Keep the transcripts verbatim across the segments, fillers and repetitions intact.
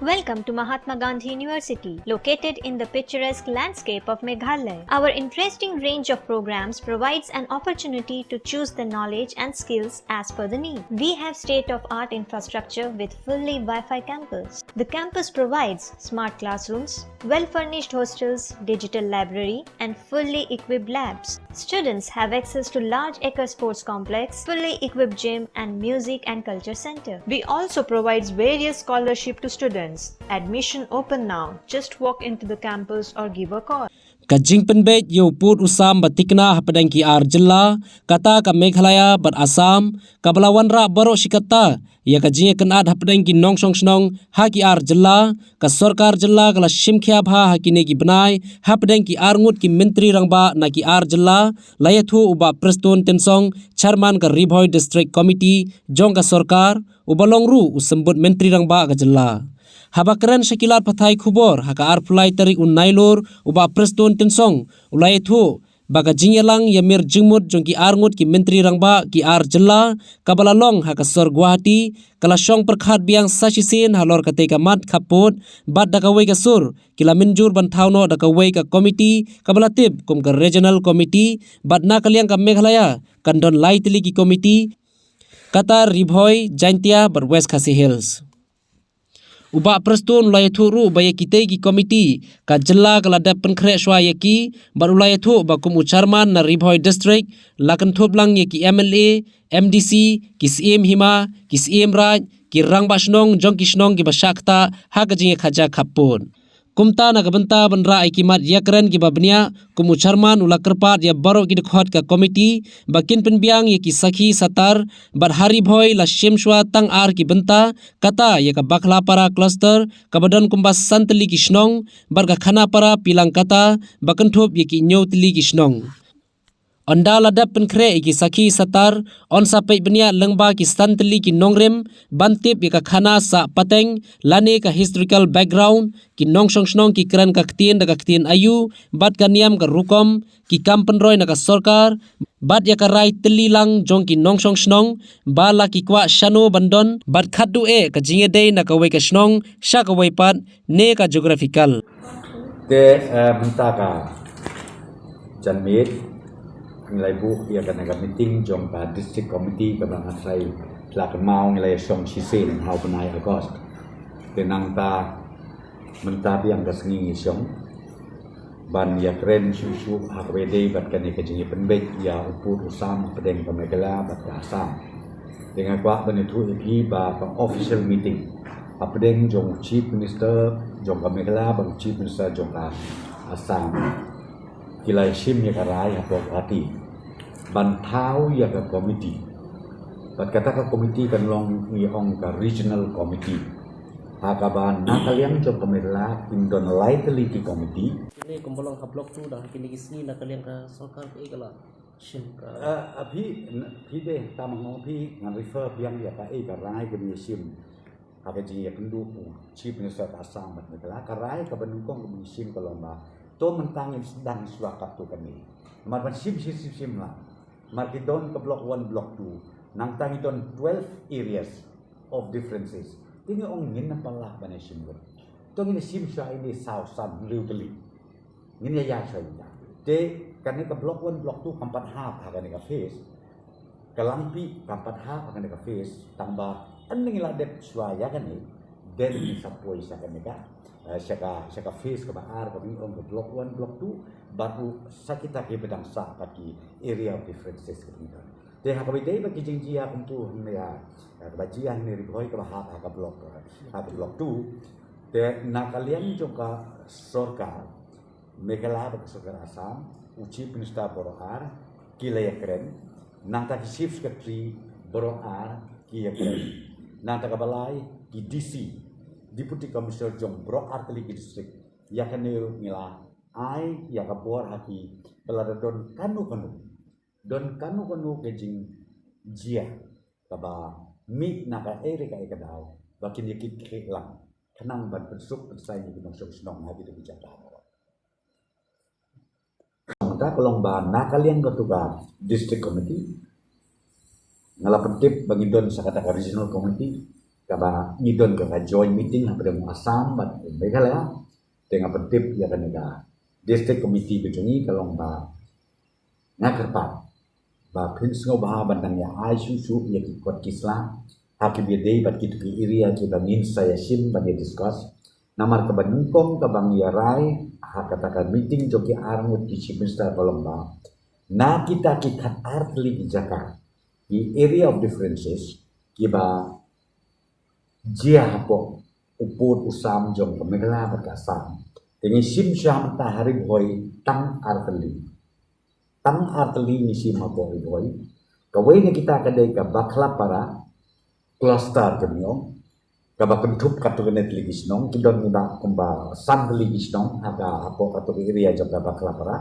Welcome to Mahatma Gandhi University, located in the picturesque landscape of Meghalaya. Our interesting range of programs provides an opportunity to choose the knowledge and skills as per the need. We have state-of-art infrastructure with fully Wi-Fi campus. The campus provides smart classrooms, well-furnished hostels, digital library, and fully equipped labs. Students have access to large acre sports complex, fully equipped gym, and music and culture center. We also provides various scholarship to students. Admission open now. Just walk into the campus or give a call. Ka jingpynbeit ïa u pud u sam ba tikna hapdeng ki ar jylla, kata ka Meghalaya bad Assam, kaba la wanrah baroh shi katta ïa ka jingïakynad hapdeng ki nongshong shnong ha ki ar jylla, ka sorkar jylla ka la shim khia bha ha kine ki bnai hapdeng ki ar ngut ki myntri rangbah na ki ar jylla, la ïathuh u Bah Prestone Tynsong, Chairman ka Ri Bhoi District Committee jong ka sorkar, uba long ruh u symbud myntri rangbah ka jylla. Haba kren sha ki lad pathai khubor ha ka arphew lai tarik u Nailur, u Bah Prestone Tynsong u la ïathuh ba ka jingïalang ïamir jingmut jong ki ar ngut ki myntri rangbah ki ar jylla, kaba la long ha ka sor Guwahati, ka la shong pyrkhat biang sa shisien halor katei ka mat khappud, bad da kawei ka sur ki la mynjur ban thaw noh da kawei ka komiti kaba la tip kum ka Regional Committee, bad na ka liang ka Meghalaya kan don lai tylli ki komiti, kata Ri Bhoi, Jaintia bad West Khasi Hills. U Bah Prestone u la ïathuh ruh ba ïa kitei ki komiti ka jylla ka la dep pynkhreh shuwa ïa ki, bad u la ïathuh ba kum u Chairman na Ri Bhoi District, la kynthup lang ïa ki M L A, M D C, ki Syiem Hima, ki Syiem Raij, ki Rangbah Shnong jong ki shnong kiba shah ktah ha ka jingïakhaja khappud. Kumta na ka bynta ban rah ïa ki mat ïakren kiba bniah, kum u Chairman u la kyrpad ïa baroh ki dkhot ka komiti ba kin pynbiang ïa ki sakhi satar, bad ha Ri Bhoi la shim shuwa tang ar ki bynta, kata ïa ka Bakhlapara Cluster kaba don kumba san tylli ki shnong, bad ka Khanapara Pilangkata ba kynthup ïa ki hynñiew tylli ki shnong. Ynda la dep pynkhreh ïa ki sakhi satar, yn sa peit bniah lyngba ki san tylli ki nongrim ban tip ïa ka khana sah pateng lane ka historical background, ki nongshong shnong ki kren ka ktien da ka ktien aïu, bad ka niam ka rukom, ki kam pynroi na ka sorkar, bad ïa ka rai tylli lang jong ki nongshong shnong ba la ki kwah shano ban don, bad khatduh eh ka jingïadei na kawei ka shnong sha kawei pat ne ka geographical. Te, eh, mynta ka janmiet ngi la buh ïa kane ka meeting jong ka District Committee kaba nga tharai la ka maw ngi la ïa shong shisien ha u bnai August. Te nangta mynta biang ka sngi ngi shong ban ïa kren shuh shuh ha kaba ïadei bad kane ka jingïapynbeit ïa u pud u sam hapdeng ka Meghalaya bad ka Assam. Te nga kwah ban ïathuh ïa phi ba ka official meeting hapdeng jong u Chief Minister jong ka Meghalaya bad u Chief Minister jong ka Assam ki la shim ïa ka rai hapoh Guwahati ban thaw ïa ka committee. Bad kata ka committee kan long ngi ong ka regional committee. Ha kaba na ka liang jong ka Meghalaya kin don lai tylli ki committee. Kine kumba long ha block two da kine ki sngi na ka liang ka sorkar ka ei ka la shim ka. Ah, ah, phi, n-, phi dei tam nga ong phi ngan refer biang ïa ka ei ka rai kaba ngi shim ha ka jingïakynduh u Chief Minister ka Assam bad Meghalaya, ka rai kaba nyngkong kaba ngi shim ka long ba to mynta ngin sdang shuwa katto katne. Namar ban shim shim shim shim lang. Namar ki don ka block one, block two, nangta ngi don twelve areas of differences. Te ngi ong ngin ym pat lah ban ïa shim lut. To ngin ïa shim shuwa ine saw san hynriew tylli. Ngin ïa ïaid shuwa ïa. Te kane ka block one, block two kam pat hap ha kane ka phase. Ka Langpih kam pat hap ha kane ka phase. Tang ba ynda ngi la dep shuwa ïa kane, then ngin sa poi sha kane ka, eh, sha ka, sha ka phase kaba ar kaba ngi ong ka block one, block two, bad ruh sa kita kiba dang sah pat ki area of differences kaba ngi don. Te ha kaba ïadei bad ki jingjia kumtu hangne ha, ha kaba jia hangne Ri Bhoi kaba hap ha ka block, ha ka block two. Te na ka liang jong ka sorkar Meghalaya bad ka sorkar Assam, u Chief Minister baroh ar ki la ïakren, nangta ki Chief Secretary baroh ar ki ïakren, nangta kaba lai ki D C, Deputy Commissioner jong baroh ar tylli ki district. Ïa kane ruh ngi la ai ïa ka bor ha ki ba lada don kano kano, don kano kano ka jingjia kaba mih na kaei re kaei ka daw ba kin ïa kit khlieh lang khnang ban pynsuk pynsaiñ ïa ki nongshong shnong ha kito ki jaka baroh. Mynta ka long ba na ka liang katu ka District Committee nga la pyntip ba ngi don sa kata ka Regional Committee. kaba ngi don ka joint meeting hapdeng Assam bad Meghalaya. Te nga pyntip ïa kane ka district committee ka jong ngi ka long ba nga kyrpad ba phin sngewbha ban dang ïa ai shuh shuh ïa ki kot ki sla ha ki ba dei bad kito ki area kiba ngin sa ïa shim ban ïa discuss. Namar kaba nyngkong kaba ngi ïa rai ha kata ka meeting jong ki arngut ki chief minister ka long ba na kita ki khat artylli ki jaka, ki area of differences, kiba jia hapoh u pud u sam jong ka Meghalaya bad ka Assam. Te ngi shim shwa mynta ha Ri Bhoi tang artylli. Tang artylli ngi shim hapoh Ri Bhoi. Kawei na kita ka dei ka Bakhlapara cluster ka ngi ong. Kaba kynthup katto katne tylli ki shnong, ki don ngi ba kumba san tylli ki shnong ha ka hapoh katto ka area jong ka Bakhlapara.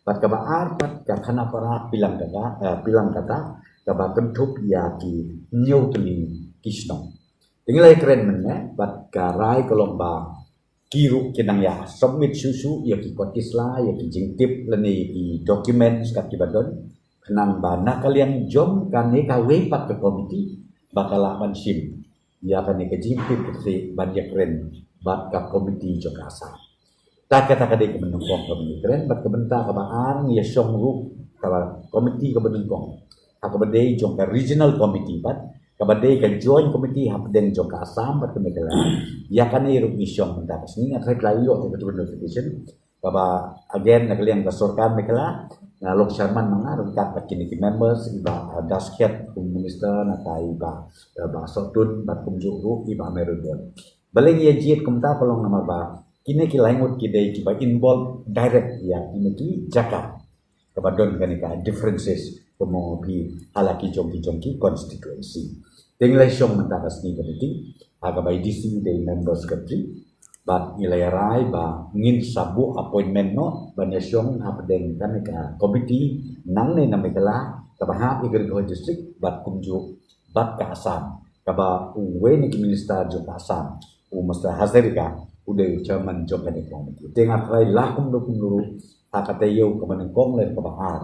Bad kaba ar pat ka Khanapara Pilangkata, eh, Pilangkata, kaba kynthup ïa ki hynñiew tylli ki shnong. Te ngi la ïakren mynne bad ka rai ka long ba ki ruh kin nang ïa submit shuh shuh ïa ki kot ki sla, ïa ki jingtip lane ïa ki documents kat kiba don, khnang ba na ka liang jong kane kawei pat ka committee ba ka lah ban shim ïa kane ka jingtip ka shu ban ïakren bad ka committee jong ka Assam. Ta kata ka dei kaba nyngkong kaba ngi ïakren bad ka bynta kaba ar ngi ïa shong ruh kaba committee kaba nyngkong ha kaba dei jong ka regional committee bad kaba dei ka joint committee hapdeng jong ka Assam bad ka Meghalaya. Ïa kane ruh ngi shong mynta ka sngi, nga tharai la ïoh ka notification. Kaba again na ka liang ka sorkar Meghalaya, nga long chairman ma nga ryngkat bad kine ki members, i Bah, uh, Das Khiat kum minister, nangta i Bah, uh, Bah Sohtun bad kumjuh ruh i Bah Mehruddin. Balei ngi ïa jied kumta ka long namar ba kine ki laingut ki dei kiba involve direct ïa kine ki jaka kaba don kane ka differences, kumno phi ha la ki jong ki jong ki constituency. Te ngi la shong mynta ka sngi ka meeting ha kaba i D C dei member secretary. Bad ngi la ïa rai ba ngin sa buh appointment noh ban ïa shong hapdeng kane ka committee nangne na Meghalaya kaba hap ïa ka Ri Bhoi district bad kumjuh bad ka Assam, kaba uwei na ki minister jong ka Assam, u Mister Hazarika, u dei u chairman jong kane ka committee. Te nga tharai la kumno kumno ruh ha ka taïew kaba nyngkong lane kaba ar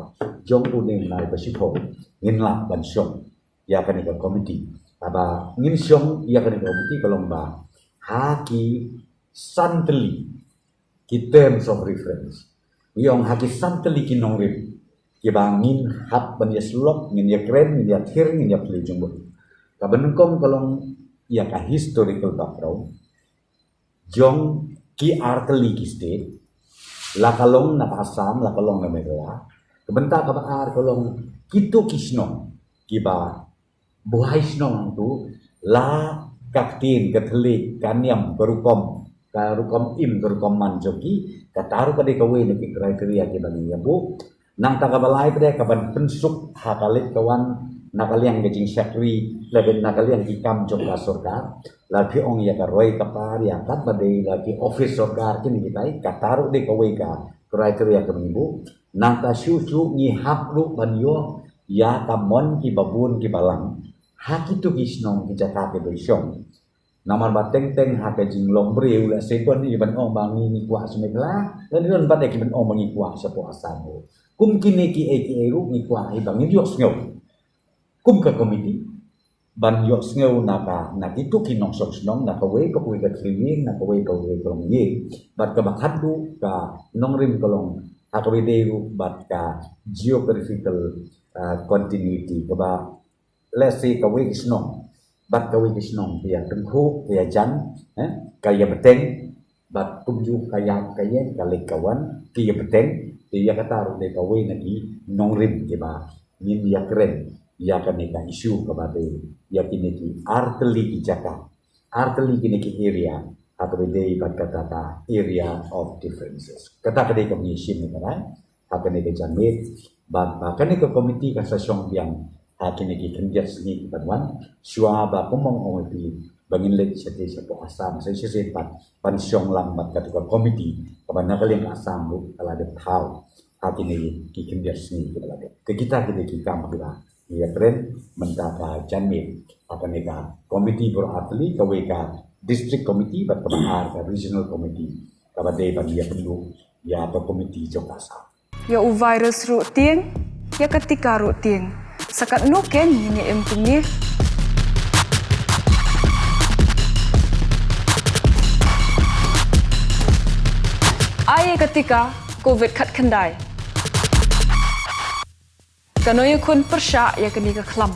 jong une u bnai ba shiphew ngin lah ban shong ïa kane ka committee. Kaba ngin shong ïa kane ka committee ka long ba ha ki san tylli ki terms of reference, ngi ong ha ki san tylli ki nongrim kiba ngin hap ban ïa syllok, ngin ïa kren, ngin ïa thied, ngin ïa plie jingmut. Kaba nyngkong ka long ïa ka historical background jong ki artylli ki state, la ka long na ka Assam, la ka long na Meghalaya. Ka bynta kaba ar ka long kito ki shnong kiba buhai shnong tu, la ka ktien, ka thylliej, ka niam, ka rukom, ka rukom im, ka rukom man jong ki, kata ruh ka dei kawei na ki criteria kiba ngi ïa buh. Nangta kaba lai pat ka ban pynsuk ha ka leit ka wan na ka liang ka jingshakri, lane na ka liang ki kam jong ka sorkar. La phi ong ïa ka roi ka par, ïa katba dei la ki office sorkar kine kitai, kata ruh dei kawei ka criteria kaba ngi buh. Nangta shuh shuh ngi hap ruh ban ïoh ïa ka mon kiba bun kiba lang ha kito ki shnong ki jaka kiba shong. Namar ba teng teng ha ka jinglong briew la se don kiban ong ba ngi ngi kwah sha Meghalaya, la don pat kiban ong ba ngi kwah shapoh Assam ruh. Kum kine kiei kiei ruh ngi kwah hi ba ngin ïohsngew kum ka committee ban ïohsngew na ka, na kito ki nongshong shnong, na kawei pa kawei ka thylliej ïing, na kawei pa kawei ka longïing. Bad kaba khatduh ka nongrim ka long ha kaba dei ruh bad ka geographical, uh, continuity, kaba lehse kawei ka shnong bad kawei ka shnong ka ïa tyngkhuh, ka ïa jan, eh, ka ïa bteng, bad kumjuh ka ïap ka ïeng, ka leit ka wan, ka ïa bteng. Te ïa kata ruh dei kawei na ki nongrim kiba ngin ïa kren ïa kane ka issue kaba dei ïa kine ki artylli ki jaka, artylli kine ki area, ha kaba dei bad kata ka area of differences. Kata ka dei kaba ngi shim ïa kane ha kane ka janmiet, bad ba kane ka committee kan sa shong biang ha kine ki khyndiat sngi kiban wan, shuwa ba kumba nga ong ïa phi ba ngin leit shatei shapoh Assam, sa shisien pat ban shong lang bad katu ka committee kaba na ka liang Assam ruh ka la dep thaw ha kine ki khyndiat sngi kiba la dep. Te kita ki dei ki kam kiba ngi ïa kren mynta ka janmiet ha kane ka committee baroh artylli, kawei ka district committee bad kaba ar ka regional committee kaba dei ban ïa pynduh ïa ka committee jong ka Assam. Ïa u virus ruh tieng, ïa ka tika ruh tieng. Sa katno kein ngin ïa im kumne? Ai ïa ka tika Covid khatkhyndai. Kano ïakhun pyrshah ïa kane ka khlam?